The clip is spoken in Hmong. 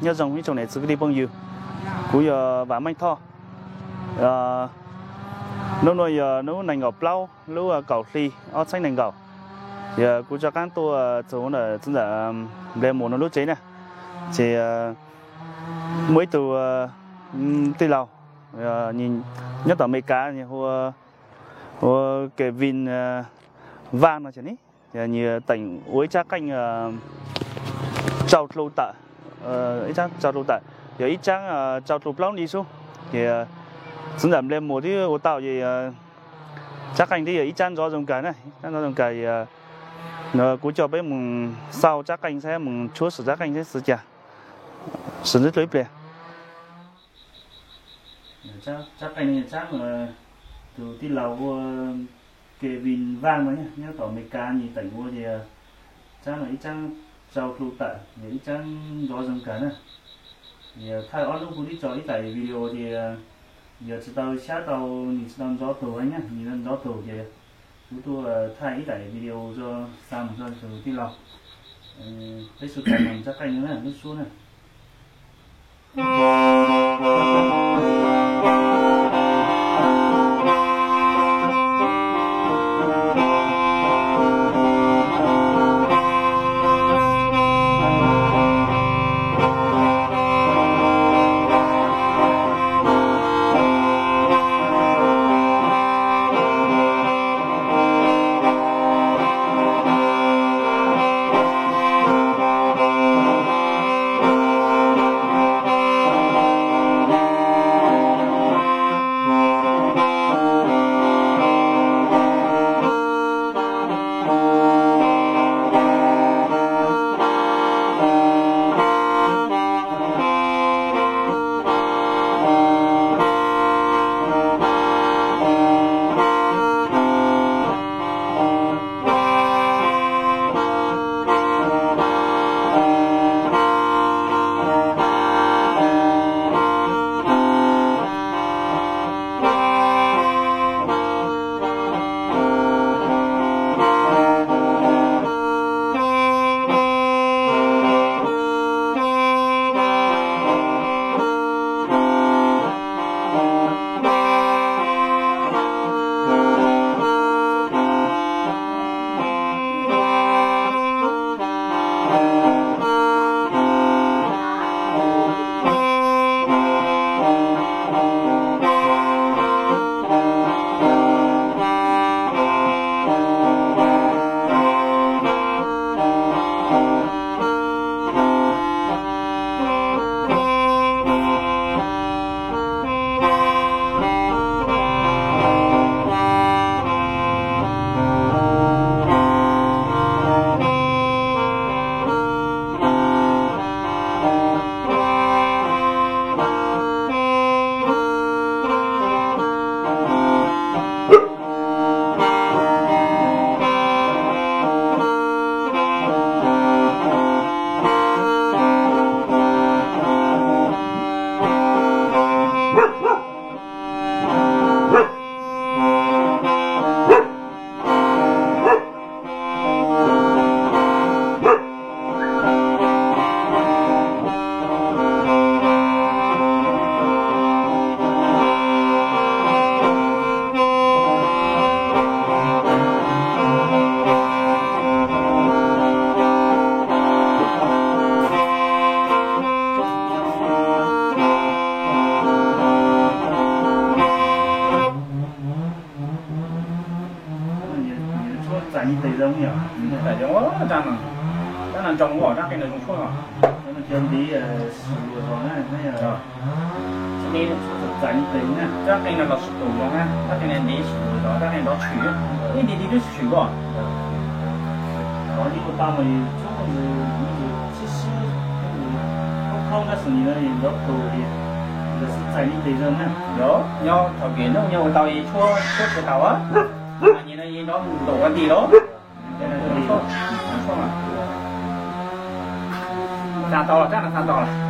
Nyob zoo ib tsoom niam txiv kwv tij phooj ywg, kuv yog Vam Meej Thoj. Hnub no yog hnub nees nkaum plaub lub kaum hli ob txhiab nees nkaum. Yog kuv rov qab tuaj txog ntawm txiv ntxawm Nplias Mus no lub tsev na, ces muaj ib tug tij laug nyob tom Amelikas hu ua Kevin Vaj no ces nws teem ua ib tsab qeej tsau dlu tawm, ib tsab tsau dlu tawm, yog ib tsab tsau dlu plaub hli xwb. Ces txiv ntxawm Nplias Mus twb ua tau ces tsab qeej twb yog ib tsab ntxov zoo kawg na, ib tsab ntxov zoo kawg. Kuv coj peb mus xauj tsab qeej saib, mus tshuab xwm tsab qeej saib xwm cas, xwm ntxwv dlu ib pliag. Tsab qeej no yog tsab uas tus tij laug ua Kevin Vaj no nyob tom Amelikas nws teem ua ces tsab no ib tsab tsau dlu tawm, yog ib tsab ntxov zoo kawg na. Yog thaij ob hnub kuv twb tso ib daim video ces yog tsis tau xyab tau, nws tsis tau ntxov tug na, nws ntxov tug ces kuv tuaj thaij ib daim video tso xa mus rau tus tij laug. Peb sib tham tsab qeej no na, lub suab na. Txais nyiaj tes zoo yom? Txais zoo, tsab no, tsab no ntsoog, tsab qeej no zoo tshuaj os. Tsab no cov ntiv sim luas zog na, neb tshuaj txais nyiaj tes na. Tsab qeej no los sim tus zog na, tsab qeej no ntiv sim luas zog, tsab qeej nrov tshwm, ib ntiv ntiv twb tshwm os. Qhov nws ua tau mas yus tshuab ntawd sib sib khoob khoob tab sis nws no nrov tus, lawv sib txais nyiaj tes zoo na. Yog, nyob thaum kev noj nyob ua tau tshuab, tshuab tsis tau a. Nws no nrov ntaus ua nti los. Xa tau los, tsab no xa tau los.